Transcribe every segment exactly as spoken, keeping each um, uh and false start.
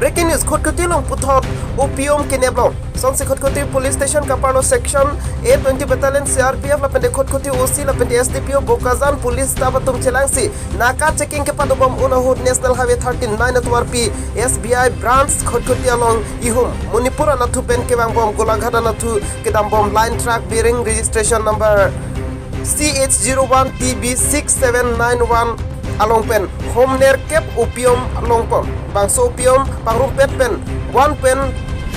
Breaking news, Khatkhati along puthot opium kenep long. Sonsi Khatkhati Police Station kaparlo Section A twenty Battalion C R P F lapente Khatkhati O C lapente S D P O Bokajan police staff atum chelangsi naka checking kepadobom un ahut National Highway thirty-nine atovarpi S B I branch Khatkhati along ihum Manipur anatthu pen kevangbom Golaghat anatthu kedambom line truck bearing registration number C H zero one T B six seven nine one along pen hom nerkep opium longpon. Bangso opium pangrumpet pen one pen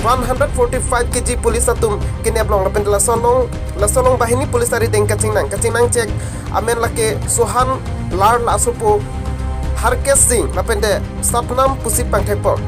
one hundred forty-five K G police atum kenep long lapen laso along, laso along banghini police arideng kachingnang. Kachingnang chek amen lake Sohan Lar, la asopo Harkesh Singh lapente Satnam pusi pangthekpon.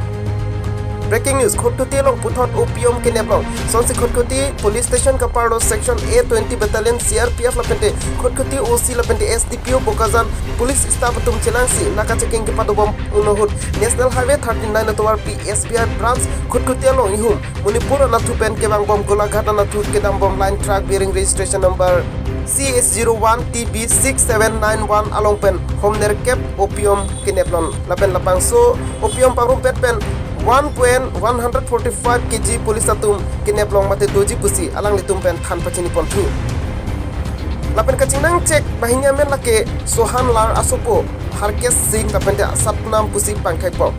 Breaking news, Khatkhati along puthot opium kenep long. Sonsi Khatkhati Police Station kaparlo Section A twenty Battalion C R P F lapente Khatkhati O C lapente S D P O Bokajan police staff atum chelangsi naka checking kepadobom un ahut National Highway thirty-nine atovarpi S B I branch Khatkhati along ihum Manipur anatthu pen kevangbom Golaghat anatthu kedambom line truck bearing registration number C H zero one T B six seven nine one along pen hom nerkep opium kenep long lapen labangso opium pangrumpet pen one point one hundred forty-five K G police atum kenep long mate doji pusi alanglitum pen than pachiniponthu. Lapen kachingnang chek banghini amen lake Sohan Lar asopo Harkesh Singh lapente Satnam pusi pangthekpon.